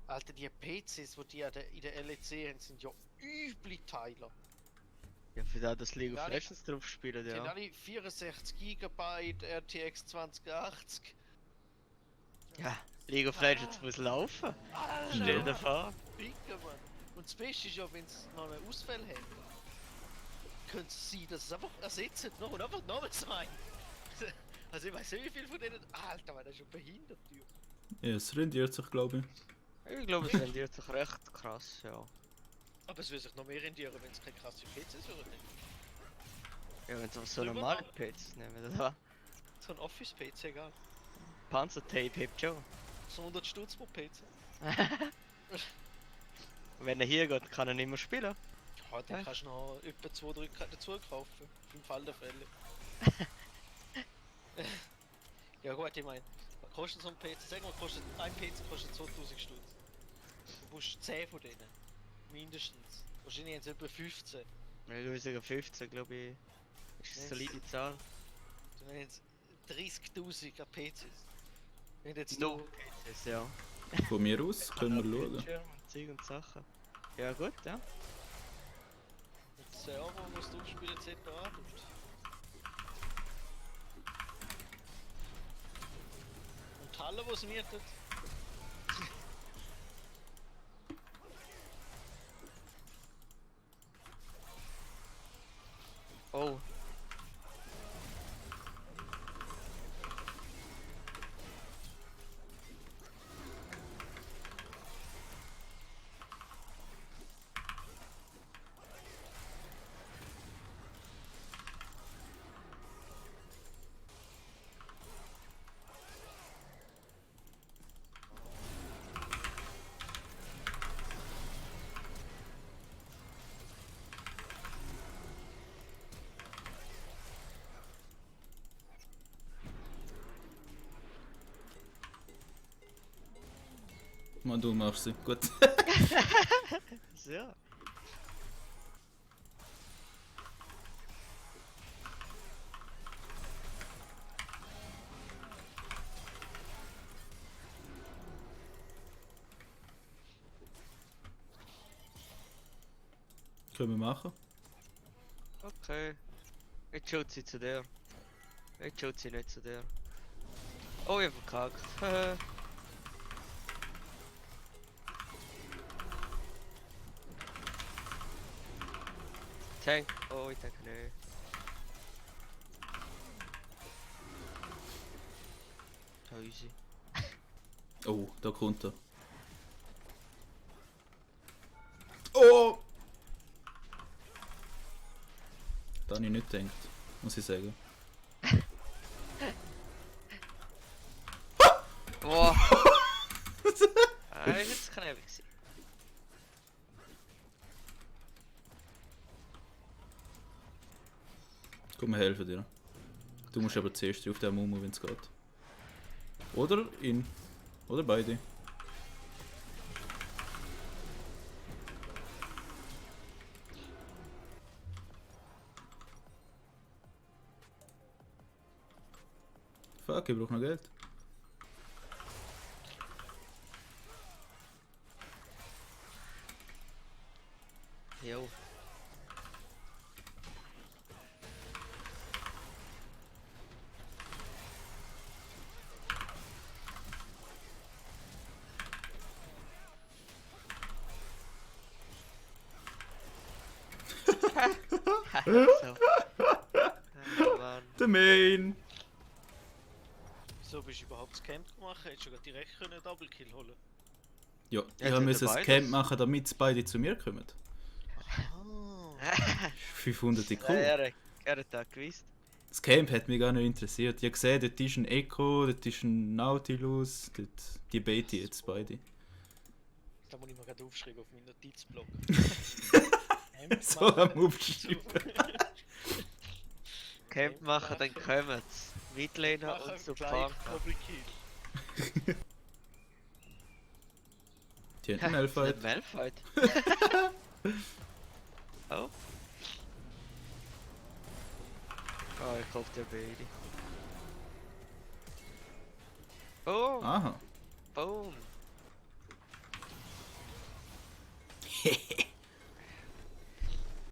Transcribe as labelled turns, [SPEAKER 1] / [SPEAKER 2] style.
[SPEAKER 1] Alter, die PCs, die in der LEC haben, sind ja üble Teiler.
[SPEAKER 2] Ja, für das League of
[SPEAKER 1] Ja,
[SPEAKER 2] Legends drauf spielen,
[SPEAKER 1] Die haben
[SPEAKER 2] ja.
[SPEAKER 1] alle 64 GB RTX 2080.
[SPEAKER 2] Ja, League of Legends muss laufen. Stell dir
[SPEAKER 1] Alter,
[SPEAKER 2] vor.
[SPEAKER 1] Ficker, Mann. Und das Beste ist ja, wenn es noch einen Ausfall hat, könnte es sein, dass es einfach ersetzen noch und einfach nochmal zwei. Also ich weiß nicht, wie viel von denen. Alter, Mann, das ist schon behindert, du.
[SPEAKER 3] Ja, es rendiert sich, glaube ich.
[SPEAKER 2] Ich glaube, es rendiert sich recht krass, ja.
[SPEAKER 1] Aber es würde sich noch mehr rendieren, wenn es keine krasse PCs würden.
[SPEAKER 2] Ja, wenn sie so
[SPEAKER 1] Drüber
[SPEAKER 2] normale
[SPEAKER 1] nach.
[SPEAKER 2] PCs nehmen, oder?
[SPEAKER 1] So ein Office-PC, egal.
[SPEAKER 2] Panzertape hebt schon.
[SPEAKER 1] So 100 Stutz pro PC.
[SPEAKER 2] Wenn er hier geht, kann er nicht mehr spielen.
[SPEAKER 1] Ja, dann
[SPEAKER 2] Ja.
[SPEAKER 1] kannst du noch etwa 2-3 dazu kaufen. Für den Fall der Fälle. Ja gut, ich meine, was kostet so ein PC? Sag mal, ein PC kostet 2000 Stutz. Du brauchst 10 von denen. Mindestens. Wahrscheinlich haben sie etwa 15.
[SPEAKER 2] Ich würde sagen 15, glaube ich. Ist eine solide Zahl.
[SPEAKER 1] Dann haben sie 30.000 an PCs. Wenn jetzt
[SPEAKER 2] No
[SPEAKER 1] du
[SPEAKER 2] PCs, ja.
[SPEAKER 3] Von mir aus können wir schauen.
[SPEAKER 2] Bildschirm und Zeug und Sachen. Ja gut, ja.
[SPEAKER 1] mit Server musst du spielen separat. Und die Halle, die es mietet.
[SPEAKER 2] Oh.
[SPEAKER 3] Mal, du machst sie. Gut.
[SPEAKER 2] So.
[SPEAKER 3] Können wir machen.
[SPEAKER 2] Okay. Jetzt schaut sie zu der. Jetzt schaut sie nicht zu der. Oh, ich hab verkackt. Tank. Oh, ich denke nicht. Ja, easy.
[SPEAKER 3] Oh, da kommt er. Oh! Da habe ich nicht gedacht, muss ich sagen.
[SPEAKER 2] Boah. Ist jetzt knapp gewesen.
[SPEAKER 3] Komm, wir helfen dir. Du musst aber zuerst auf den Mumu, wenn es geht. Oder ihn. Oder beide. Fuck, ich brauche noch Geld.
[SPEAKER 2] Jo. So. Oh, Mann.
[SPEAKER 3] Der Main!
[SPEAKER 1] Wieso bist du überhaupt das Camp gemacht? Hättest du direkt einen Double Kill holen.
[SPEAKER 3] Ja,
[SPEAKER 2] Ja,
[SPEAKER 3] ich
[SPEAKER 2] sie
[SPEAKER 3] musste
[SPEAKER 2] hat
[SPEAKER 3] ein
[SPEAKER 2] beides.
[SPEAKER 3] Camp machen, damit beide zu mir kommen.
[SPEAKER 1] Ah.
[SPEAKER 3] 500 IQ.
[SPEAKER 2] Er hat das gewusst.
[SPEAKER 3] Das Camp hat mich gar nicht interessiert. Ich habe gesehen, dort ist ein Echo, dort ist ein Nautilus, dort die bete ich jetzt beide.
[SPEAKER 1] Da muss ich mir gerade aufschreiben auf meinen Notizblock.
[SPEAKER 3] So am Aufschreiben.
[SPEAKER 2] Camp machen, dann kommen's. Midlaner und Support.
[SPEAKER 1] Double Kill.
[SPEAKER 3] Die haben einen Malfight.
[SPEAKER 2] Malfight. Oh. Oh, ich hoffe der Baby. Oh,
[SPEAKER 3] Aha.
[SPEAKER 2] boom.